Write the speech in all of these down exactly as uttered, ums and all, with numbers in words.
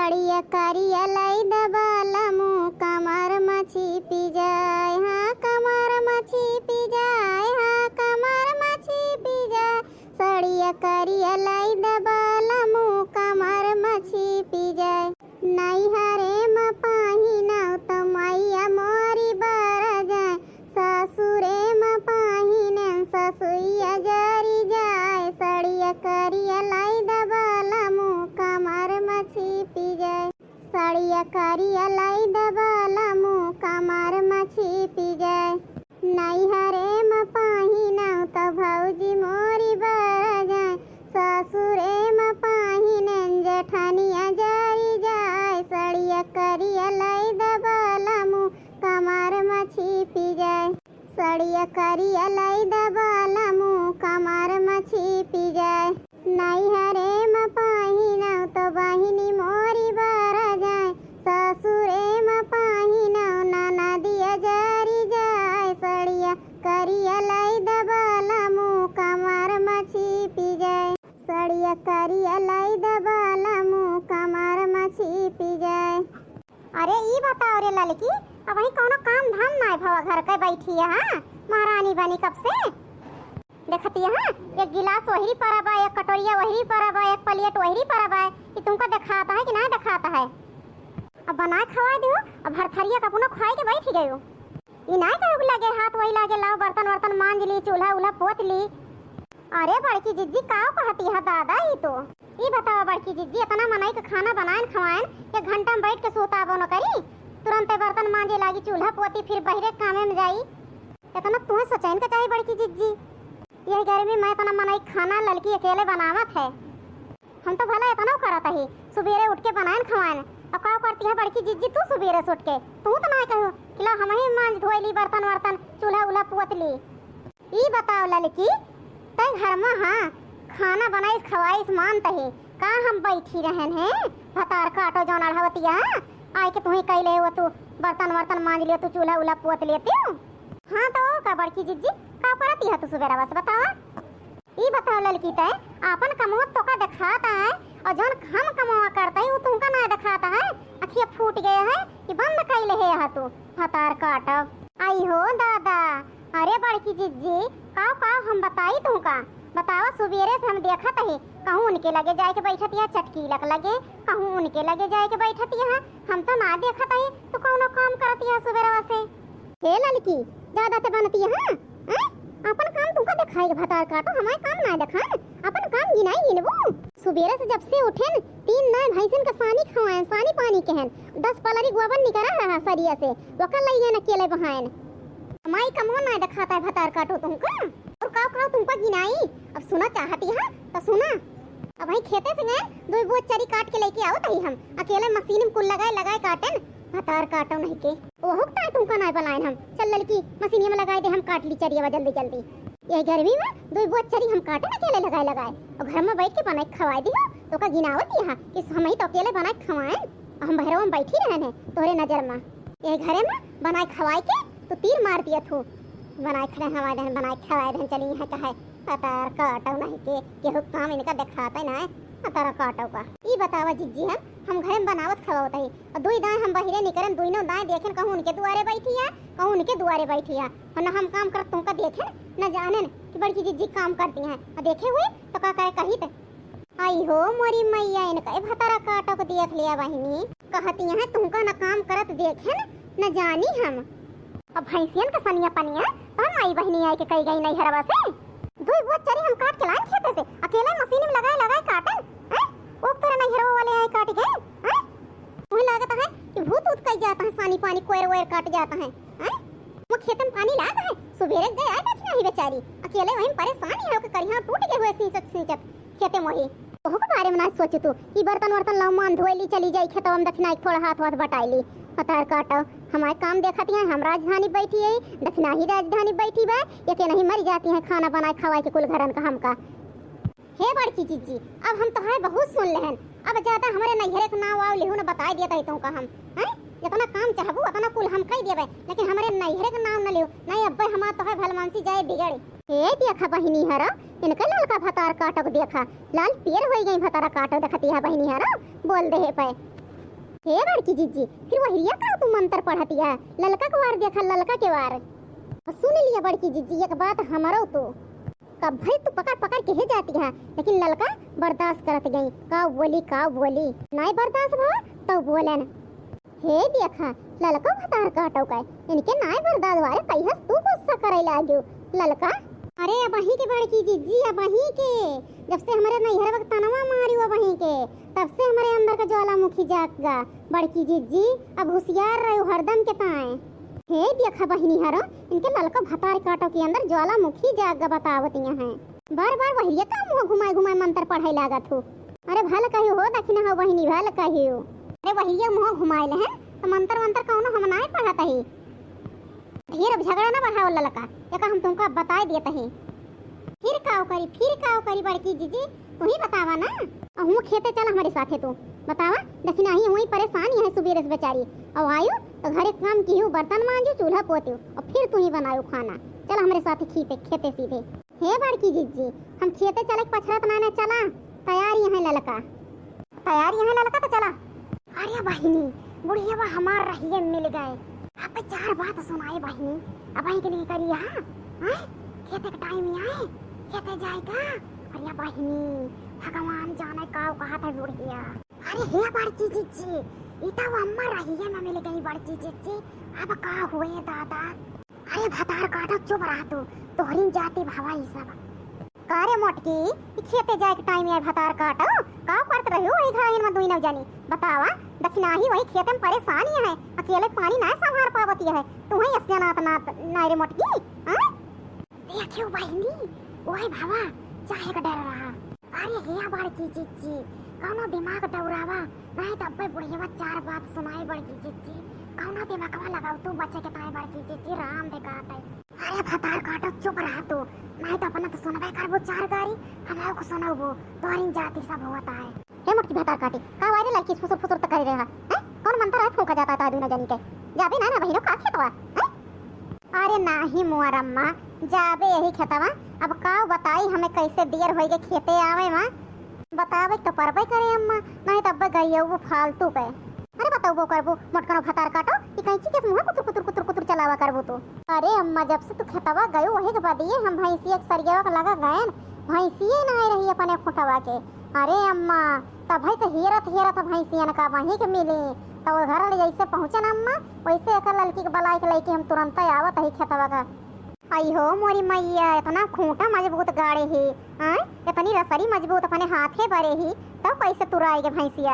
सड़िया करिया लाई द बलमू, कमर मा छिपि जाए, हाँ, कमर मा छिपि जाए, हाँ, कमर मा छिपि जाए। सड़िया करिया लाई द बलमू, कमर मा छिपि जाए। नैहरे मा पहिनौ त मैया मोरी बर जाए, ससुरे मा पहिनेन ससुइया जरि जाए। सड़िया करिया लाई द बलमू, कमर मा छिपि जाए। सड़िया करिया लाई द बलमू, कमर मा छिपि जाए। नैहरे मा पहिनौ त भौजी मोरी बर जाए, ससुरे मा पहिनेन जेठनिया जरि जाए। सड़िया करिया लाई द बलमू, कमर मा छिपि जाए। सड़िया करिया लाई द बलमू, कमर मा छिपि जाए। नैहरे मा पहिनौ त बहिनी मोरी बर जाए, ससुरे मा पहिनौ ननदिया जरि जाए। सड़िया करिया लाई द बलमू, कमर मा छिपि जाए। सड़िया करिया लाई द बलमू, कमर मा छिपि जाए। अरे ई बताओ रे ललकी, अबहीं कौनो काम धाम नाय भवा, घर के बैठी है, हाँ? महारानी बनी कब से। देखती है, हाँ? एक गिलास वहरी परा बा, एक कटोरिया वहरी परा बा, एक प्लेट वहरी परा बा। ई तुमका देखात है कि ना देखात है? अब बनाए खवाए दियो, अब भरथरिया का अपनो खाए के बैठ गयो। ई नाय कहू कि लगे हाथ वही लागे, लाओ बर्तन वर्तन मांज ली, चूल्हा उल्हा पोत ली। अरे बड़की जिज्जी, काव कहती है दादा ई तो? ई बतावा बड़की जिज्जी, इतना मनई के खाना बनाएन खवाएन, एक घंटा में बैठ के सोताबो न करी, तुरंते बर्तन मांजे लागी, चूल्हा पोती, फिर बहिरे कामे में जाई। इतना तुहे सोचैन का चाही बड़की जिज्जी। यही गर्मी में इतना मनई खाना ललकी अकेले बनावत है। हम तो भला इतना करत ही, सुबेरे उठ के बनाएन खवाएन। अब का करती है बड़की जिज्जी तू सुबेरे से उठ के? तू तो ना कहू कि ला हम ही मांज धोए ली बर्तन वर्तन, चूल्हा उल्हा पुअत ली। ई बताओ ललकी, तै घर में, हाँ, खाना बनाइस खवाइस मानत ही, का हम बैठी रहन हैं? भतार काटो जौन अढ़वतिया, आए के तुही कैले हो तू, बर्तन वर्तन मांज लियो तू, चूल्हा उल्हा पुअत लेती हो। हाँ तो और का बड़की जिज्जी, का करती है तू सुबेरा बस बतावा? ई बताओ ललकी, तै आपन कमवा तोका देखात है और जौन हम कमवा करत ही उ तुमका ना देखात है? अखिया फूट गए है कि बंद कैले है यहाँ तू? भतार काटब। आई हो दादा, अरे बड़की जिज्जी, काव काव हम बताई तुमका? बतावा, सुबेरे से हम देखत ही, कहूँ उनके लगे जाए के बैठत या चटकीलक लगे, कहूँ उनके लगे जाए के बैठत यहाँ। हम तो ना देखत ही तू कौनो काम करत यहाँ सुबेरवा से। हे ललकी, ज्यादा ते बनती है, हाँ? हैं? अपन काम तुमका देखाई के भतार काटो, हमारे काम ना देखान, अपन काम गिनाई गिनबू। सुबेरे से जब से उठेन, तीन नाय भैंसन के सानी खवाएन, सानी पानी केहेन, दस पलरी गोबर निकरा रहा सरिया से, वकर लइगेन अकेले बहाएन। हमारी कमो ना देखाता है भतार काटो तुमका। और काव काव तुमका गिनाई, अब सुना चाहती है तो सुना। अब वही खेते से गए, दो बोझ चरी काट के लेके आवत ही हम, अकेले मशीन में कुल लगाए लगाए काटेन, भतार काटो नहीं के। ओहू ताई तुमका नाय बनाएन हम। चल ललकी, मशीनिया में लगाए दे, हम काट ली चरियावा जल्दी जल्दी। यही गर्मी में दो बोझ चरी हम काटे अकेले लगाए लगाए। और घर में बैठ के बनाए के खवाए दियो, तो का गिनावत यहाँ कि हम ही तो अकेले बनाए के खवाएन, और हम बहरवा में बैठी रहन है तोहरे नजर में। यही घरे में बनाए खवाए के तू तीर मार दिया थू। बनाए खवाए देहन, बनाए खवाए देहन, चली यहाँ कहे। भतार काटो नहीं के, केहू काम इनका देखाते ना है। भतार काटो का। ई बतावा जिज्जी, हम, हम घरे में बनावत खवावत ही, और दुई दाएं हम बहिरे निकरन, दुइनो दाएं देखेन, कहूँ उनके दुआरे बैठी है, कहूँ उनके दुआरे बैठी है, और न हम काम करत तुमका देखेन, न जानेन कि बड़की जिज्जी काम करती हैं, और देखे हुए तो का करे कहित। आई हो मोरी मैया, इनका ए भतार काटो को देख लिया बहिनी, कहती हैं तुमका न काम करत देखेन, न जानी हम। अब भैंसियन के सनिया पनिया तोर माई बहिनी आई के कही गई नैहरवा से। दुई बोझ चरी हम काट के लाइन खेते से, अकेले मशीन में लगाए लगाए काटन, हैं? ओक तोरे नैहरवा वाले आए काट गए, हैं? मुझे लागत है कि भूत उत कई जाता है, सानी पानी कोयर वोयर काट जाता है, हैं? वो खेतन पानी लाग है, सुबेरे गए आए देखी नहीं बेचारी, अकेले वहीं परेशान ही होके करिहा टूट गए हुए सींचत सींचत खेते मोही। ओहू के बारे में ना सोचू तू, ई बर्तन वर्तन लाओ मान धोए ली चली जाई खेतवा में, दखिनाई थोड़ा हाथ वाथ बटाई ली। भतार काटो, हमारे काम देखती हैं, हम राजधानी बैठी है, दखिनाही राजधानी बैठी बा, ये के नहीं मरी जाती हैं खाना बनाए खवाए के कुल घरन का हमका। हे बड़की जिज्जी, अब हम तोहार बहुत सुन लेहन, अब ज्यादा हमरे नैहरे के नाव वाव लिहू न बताए दिया तही तुमका हम, हैं? जितना काम चाहबू उतना कुल हम कई देबे, लेकिन हमरे नैहरे के नाव न लिहू, नहीं अब्बे हमार तोहार भलमानसी जाए बिगड़। ए देखा बहिनी हरो, इनका ललका भतार काटो के देखा, लाल पियर होई गई भतार काटो देखती है बहिनी हरो, बोल दे हे पे। हे बड़की जिज्जी, फिर वहिरिया का तू मंतर पढ़तिया? ललका के वार देखा, ललका के वार। और सुन लिया बड़की जिज्जी, एक बात हमरो तो, कब भाई तू पकड़ पकड़ के हे जाती है, लेकिन ललका बर्दाश्त करत गई। का बोली, का बोली, नाई बर्दाश्त भवा तो बोलन। हे देखा, ललका भतार काटो का, इनके नाई बर्दाश्त वारे, कहियस तू गुस्सा करे लाग्यो ललका। अरे अबही के बड़की जिज्जी, अबही के, जब से हमरे नैहर वक्त तनवा मारी अबही के, तब से हमरे अंदर का ज्वालामुखी जाग गा। बड़की जिज्जी, अब हुसियार रहो हरदम के ताए। हे देखा बहिनी हरो, इनके ललका भतार काटो के अंदर ज्वालामुखी जाग गा बतावतिया हैं। बार बार वहिरिया का मुँह घुमाए घुमाए मंतर पढ़ाई लागत हो। अरे भल कहियो हो दखिनहा बहिनी, भल कहियो। अरे वहिरिया मुँह घुमाए ले हैं, तो मंतर वंतर कौनो हम नाय पढ़त ही। ढेर अब झगड़ा ना बढ़ाओ ललका, एका हम तुमका बताए देत ही। फिर काव करी, फिर काव करी बड़की जिज्जी, तू ही बतावा ना। अहूँ खेते चला हमरे साथे तू, बतावा। दखिनहा ही हुई परेशान ही है सुबेरे से बेचारी। अब आयो तो घरे काम किहू, बर्तन मांजू, चूल्हा पोत्यू, और फिर तू ही बनायो खाना। चला हमरे साथे खेते, खेते सीधे। हे बड़की जिज्जी, हम खेते चले के पछरत नाने, चला, तैयार यहाँ ललका। तैयार यहाँ ललका तो चला। अरे बहिनी, बुढ़िया हमार रहिए मिल गए। अब चार बात सुनाए बहिनी, अब आई के नहीं करी यहाँ, हैं? खेते के टाइम ही आए, खेते जाए का? अरे बहिनी, भगवान जाने का कहत है बुढ़िया। अरे हे बड़की जिज्जी, ई तो अम्मा रहिए में मिल गई बड़की जिज्जी, अब का हुए दादा? अरे भतार काटो, चुप रह तू, तोहरी जाति भवा ई सब। का रे मोटकी, ई खेते जाए के टाइम है भतार काटो, का करत रही हो वही घराइन में दुई नौ जनी? बतावा, दखिनहा ही वही खेते में परेशान ही है, अकेले पानी ना संभार पावत है, तू ही अस जनात नात नाय रे मोटकी, हाँ? देखियो बहिनी, वही भवा चाहे का डर रहा। अरे हे बड़की जिज्जी, कौनो दिमाग दौड़ावा, नहीं तो अब्बे बुढ़िया चार बात सुनाई बड़की जिज्जी, कौनो दिमागवा लगाओ तू बचे के ताई बड़की जिज्जी, राम दे कहत है। अरे भतार काटो, चुप रह तू, नहीं तो अपना तो सुनबे करबो चार गारी, हमहू को सुनबो, तोहरी जाति सब होता है। हे मोटकी भतार काटी, का वायरे लड़की फुसुर फुसुर तो करे रहा, हैं? कौन मंतर है फूंका जाता है दुनो जनी के? जाबे ना ना बहिनो का खेतवा, हैं? अरे नाही मोर अम्मा, जाबे यही खेतवा। अब का बताई हमें कैसे देर होई के खेते आवे मा। बतावे तो परबे करे अम्मा, नहीं तो अब्बे गई वो फालतू के। अरे बतौबो करबू, मोटकनो भतार काटो, ई कैंची के मुँह कुतुर कुतुर कुतुर कुतुर चलावा करबू तू। अरे अम्मा, जब से तू खेतवा गयो वही के बाद ये हम भैंसिया के सरियावा के लगा गए, भैंसिए ना रही अपने खुटवा के। अरे अम्मा, तब है तो हेरत हेरत भैंसियन का वहीं के मिली, तो वो घर ले जैसे पहुँचन अम्मा, वैसे एक लड़की के बलाई के लेके हम तुरंत आवत ही खेतवा का। आई हो मोरी मैया, इतना खूंटा मजबूत गाड़े ही, हाँ? इतनी रसरी मजबूत अपने हाथे बरे ही, तब कैसे तुराएगे भैंसिया?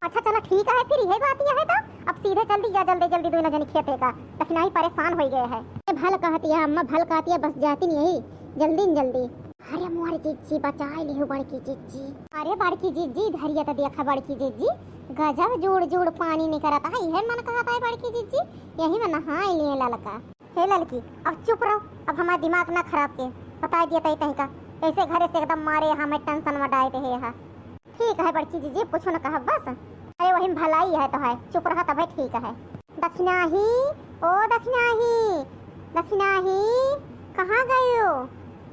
अच्छा चला ठीक है, फिर यही बात यह है तो अब सीधे जल्दी जा, जल्दी जल्दी दोनों जनी खेते का, दखिनहा ही परेशान हो गए है। ए, भल कहतिया अम्मा, भल कहतिया, बस जाती नहीं यही जल्दी न जल्दी। अरे मोर जिज्जी बचाए लिहु बड़की जिज्जी। अरे बड़की जिज्जी, धरिया तो देखा बड़की जिज्जी, गजब जुड़ जुड़ पानी निकरत है, इहे मन कहत है बड़की जिज्जी, यही में नहाए लिए ललका। हे ललकी, अब चुप रहो, अब हमार दिमाग ना खराब के, बताए दिया तई तही का, ऐसे घरे से एकदम मारे हमें टेंशन में डाए रहे हा। ठीक है बड़की जिज्जी, कुछ न कहब बस। अरे वही में भलाई है तो है, चुप रहा तब है ठीक है। दखिनहा ही, ओ दखिनहा ही, दखिनहा ही, कहाँ गयो?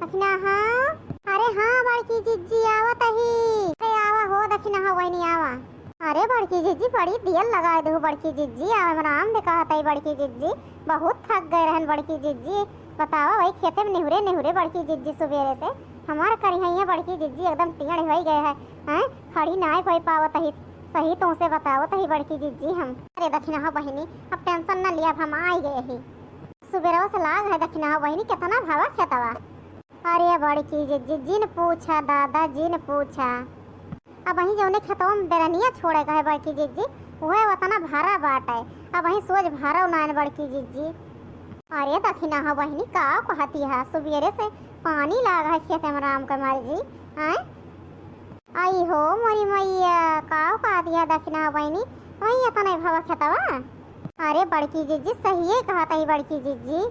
दखिनहा, अरे हाँ बड़की जिज्जी आवत ही। अरे आवा हो दखिनहा बहिनी आवा। अरे बड़की जिज्जी बड़ी देर लगाए देहु बड़की जिज्जी, आवे में राम दे कहत ही बड़की जिज्जी, बहुत थक गए रहन बड़की जिज्जी। बतावा वही खेते में निहुरे निहुरे बड़की जिज्जी सुबेरे से हमार करिहैया बड़की जिज्जी एकदम टेढ़ होई गए है, हैं? खड़ी नाय होई पावत ही। सही तुमसे बतावत ही बड़की जिज्जी हम। अरे दखिनहा बहिनी, अब टेंशन न लिया, अब हम आई गए ही। सुबेरवा से लाग है दखिनहा बहिनी, कितना भावा खेतवा। अरे बड़की जिज्जी, जिन पूछा दादा, जिन पूछा। अबहीं जौने खेतवा में बेरनिया छोड़े के है बड़की जिज्जी, उहे ओतना भरा बाटे। अबहीं सोझ भरौ नाइन बड़की जिज्जी। अरे दखिनहा बहिनी, का कहती है, सुबेरे से पानी लाग है खेते में राम के मारी जी, आय? आई हो मोरी मैया, का कहती है दखिनहा बहिनी, वही इतना भावा खेतवा। अरे बड़की जिज्जी, सहिए कहत ही बड़की जिज्जी।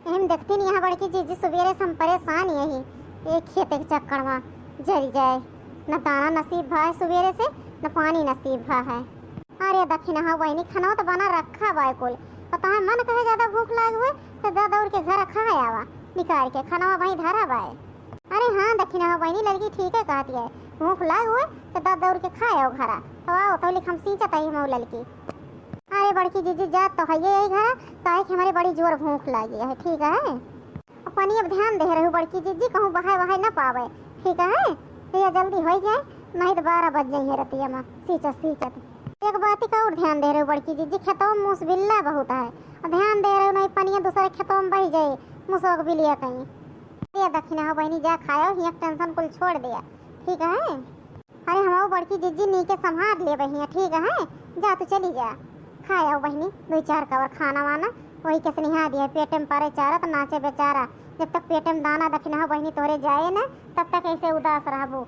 एहम देखती नहीं यहाँ बड़की जिज्जी, सुबेरे से हम परेशान यही एक खेते के चक्कर में जरी जाए, न दाना नसीब भा है सुबेरे से, न पानी नसीब भा है। अरे दखिनहा बहिनी, खाना तो बना रखा बा कुल, पता है मन कहे ज्यादा भूख लाग हुए तो ज्यादा उड़ के घर खा आवा, निकाल के खाना वहीं धरा बा। अरे हाँ दखिनहा बहिनी, लड़की ठीक है कहती है, भूख लाग हुए तो दस दौड़ के खाए आओ घरा। तो आओ तो लिख हम सींचत आई हम ललकी। अरे बड़की जिज्जी, जात तो है यही घरा, काहे कि हमरे बड़ी जोर भूख लागी है, ठीक है। अब पनिया प ध्यान दे रहू बड़की जिज्जी, कहूँ बहाए वहाए न पावे, ठीक है। भैया जल्दी होइ जाए, नहीं तो बारह बज जाइए रतिया में सींचत सींचत। एक बात का और ध्यान दे रहू बड़की जिज्जी, खेतों में मूस बिल्ला बहुत है, और ध्यान दे रहू नहीं पनिया दूसरे खेतों में बह जाए, मूसोक बिलिया कहीं। ये दखिना हो बहिनी, जा खायो, हियाँ टेंशन कुल छोड़ दिया, ठीक है। अरे हमऊ बड़की जिज्जी नीके संभार लेबे हियाँ, ठीक है। जा तू चली जा, खाए आओ बहिनी, दुई चार कवर खाना वाना, वही के सनिहा दिया, पेटे में परे चारा तो नाचे बेचारा। जब तक पेटे में दाना दखिना हो बहिनी तोहरे जाए न, तब तक ऐसे उदास रहबू।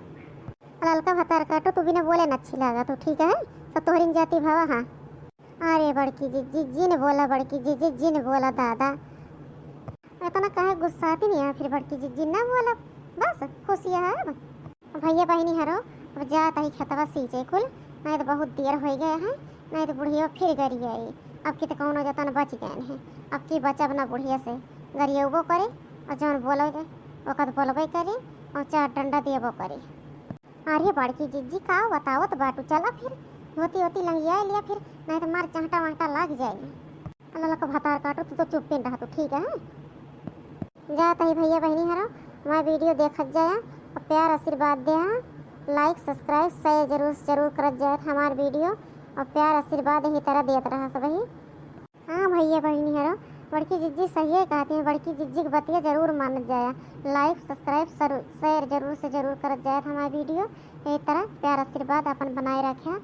ललका भतार काटो, तू बिना बोले न अच्छी लागा तू, ठीक है। सब तोहरी न जाति भावा, हाँ। अरे बड़की जिज्जी, जिन बोला बड़की जिज्जी, जिन बोला दादा। इतना काहे गुस्साती नहीं है फिर बड़की जिज्जी, ना बोला, बस खुशिया है अब। भैया बहिनी हरो, अब जात ही खेतवा सींचे कुल, नहीं तो बहुत देर होइ गया है, नहीं तो बुढ़िया फिर गरियाई। अब की तो कौनो जतन बच गए हैं, अब की बचब ना बुढ़िया से, गरियबो करे और जौन बोलो जाए ओकर बोलबे करे और चार डंडा देबो करे। अरे बड़की जिज्जी, का बतावत बाटू, चला फिर धोती ओती लंगिया लिया फिर, नहीं तो मार चहटा वहटा लाग जाई। ललक भतार काटो, तू तो चुप्पे रह तू, ठीक है। जात ही भैया बहिनी हरो, हमार वीडियो देखत जाया और प्यार आशीर्वाद दे हा। लाइक सब्सक्राइब शेयर जरूर से जरूर करत जाए हमार वीडियो और प्यार आशीर्वाद यही तरह देत रहा सब ही। हाँ भैया बहिनी हरो, बड़की जिज्जी सही है कहती हैं, बड़की जिज्जी के बतिया जरूर मानत जाया। लाइक सब्सक्राइब शेयर जरूर से जरूर करत जाए हमार वीडियो। यही तरह प्यार आशीर्वाद अपन बनाए रखे।